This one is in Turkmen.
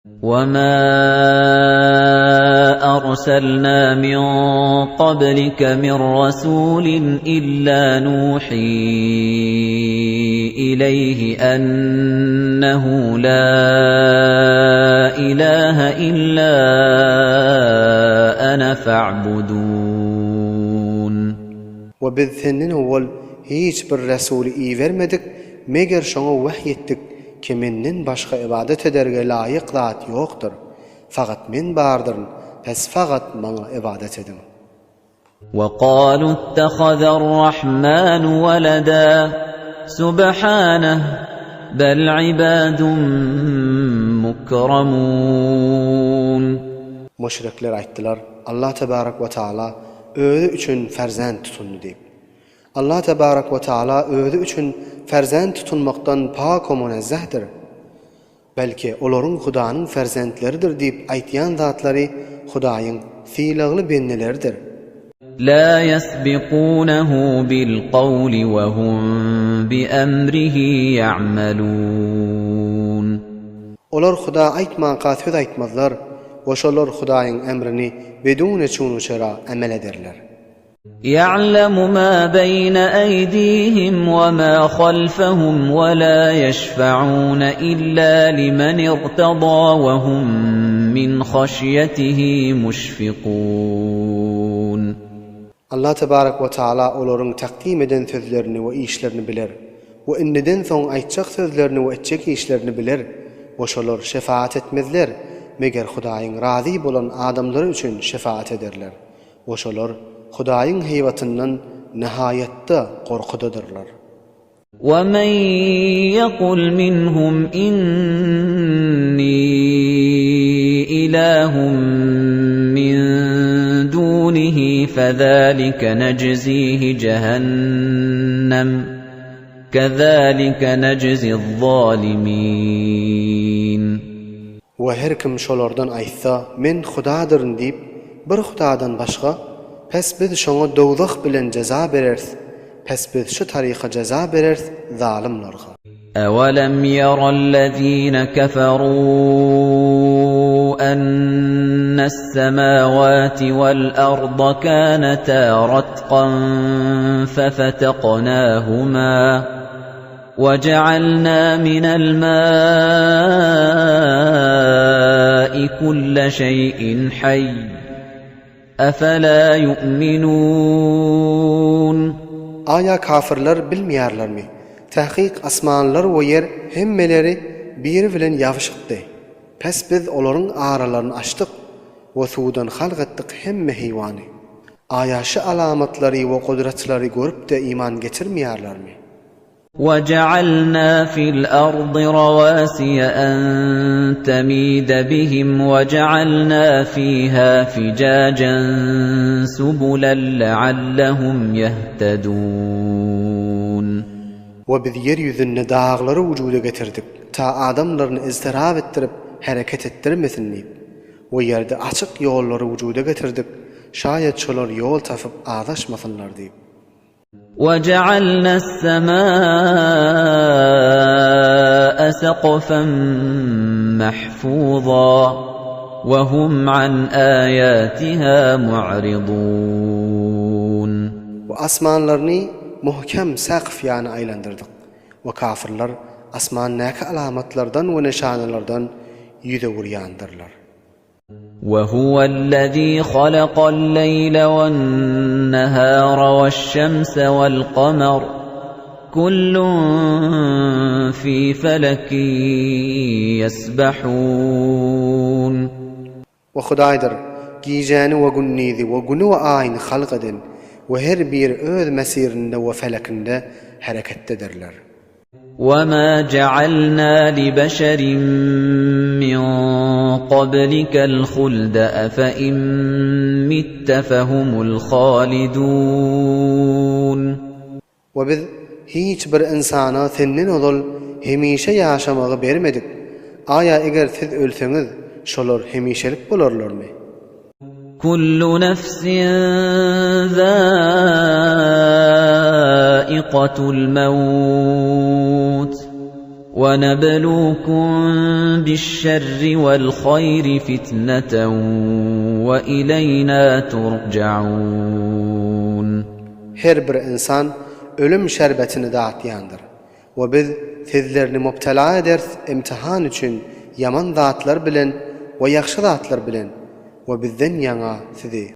وَمَا أَرْسَلْنَا مِن قَبْلِكَ مِن رَّسُولٍ إِلَّا نُوحِي إِلَيْهِ أَنَّهُ لَا إِلَٰهَ إِلَّا أَنَا فَاعْبُدُونِ. We biz senden owal hiç bir resuly ibermedik, meger şoňa wahy etdik ki menden başga ybadat ederge laýyk zat ýokdur. Fakat men bardyryn, pes fakat maňa ybadat ediň. وَقَالُوا اتَّخَذَ الرَّحْمَٰنُ وَلَدًا سُبْحَانَهُ بَلْ عِبَادٌ مُّكْرَمُونَ. Müşrikler aýtdylar, Allah tebarek we taala Özi üçin ferzent tutundy diýip. Allah tebarek we taala Özi üçin ferzent tutunmakdan pak we munezzehdir. Belki, olaryň Hudanyň ferzentleridir diýip aýtýan zatlary Hudaýyň sylagly bendeleridir. La ýesbikunehu bil-kawli we hum bi-emrihi ýa'melun. Olar Huda aýtmanka söz aýtmazlar we şolar Hudaýyň emrini bedune çun-u-çera emel ederler. Ýa'lemu ma beýne eýdihim we ma halfehum we la ýeşfe'une illa limen irtada we hum min haşýetihi muşfikun. Allah tebarek we taala olaryň takdym eden sözlerini we işlerini biler we indiden soň aýtjak sözlerini we etjek işlerini biler we şolar şefaat etmezler, meger Hudaýyň razy bolan adamlary üçin şefaat ederler. We şolar Hudaýyň heýbatyndan nihaýatda gorkudadyrlar. وَمَن يَقُلْ مِنْهُمْ إِنِّي إِلَٰهٌ مِّن دُونِهِ فَذَٰلِكَ نَجْزِيهِ جَهَنَّمَ كَذَٰلِكَ نَجْزِي الظَّالِمِينَ. We her kim şolardan aýtsa, Men Hudadyryn diýip, bir Hudadan başga, pes biz şoňa dowzah bilen jeza bereris, pes biz şu taryka jeza bereris zalymlarga. Ewelem ýerellezine keferû ennes-semâwâti wel-arda kânetâ ratkan fefeteknâhumâ. وَجَعَلْنَا مِنَ الْمَاءِ كُلَّ شَيْءٍ حَيٍّ أَفَلَا يُؤْمِنُونَ. Aýa kafyrlar bilmeýärlermi? Takyk asmanlar we ýer hemmeleri biri bilen ýabyşykdy. Pes biz olaryň aralaryny açdyk we suwdan halk etdik hemme heýwany. Aýa şu alamatlary we gudratlary görüp-de iman getirmeýärlermi? وَجَعَلْنَا فِي الْأَرْضِ رَوَاسِيَ أَن تَمِيدَ بِهِمْ وَجَعَلْنَا فِيهَا فِجَاجًا سُبُلًا لَّعَلَّهُمْ يَهْتَدُونَ. We biz ýer ýüzünde daglary wujuda getirdik, ta adamlaryny yztyrap etdirip hereket etdirmesin diýip. We ýerde açyk ýollary wujuda getirdik, şaýat şolar ýol tapyp azaşmasynlar diýip. وَجَعَلْنَا السَّمَاءَ سَقْفًا مَّحْفُوظًا وَهُمْ عَنْ آيَاتِهَا مُعْرِضُونَ. We asmanlaryny muhkem sakf ýany aýlandyrdyk. We kafyrlar asmandäki alamatlardan we nyşanalardan ýüz öwürýändirler. وَهُوَ الَّذِي خَلَقَ اللَّيْلَ وَالنَّهَارَ وَالشَّمْسَ وَالْقَمَرَ كُلٌّ فِي فَلَكٍ يَسْبَحُونَ. We Hudaýdyr, gijäni we gündizi we güni we aýyny halk eden we her biri öz mesirinde we felekinde hereketdedirler. وَمَا جَعَلْنَا لِبَشَرٍ مِّن قَبْلِكَ الْخُلْدَ أَفَإِن مِّتَّ فَهُمُ الْخَالِدُونَ. We biz hiç bir ynsana senden ozal hemişe ýaşamagy bermedik. Aýa eger siz ölseňiz, şolar hemişelik bolarlarmy? Kullu nefsin zâikatul mewt. وَنَبْلُوكُم بِالشَّرِّ وَالْخَيْرِ فِتْنَةً وَإِلَيْنَا تُرْجَعُونَ. Her bir ynsan ölüm şerbetini datýandyr. We biz sizlerini mubtela ederis imtihan üçin ýaman zatlar bilen we ýagşy zatlar bilen we bizden ýaňa sizi.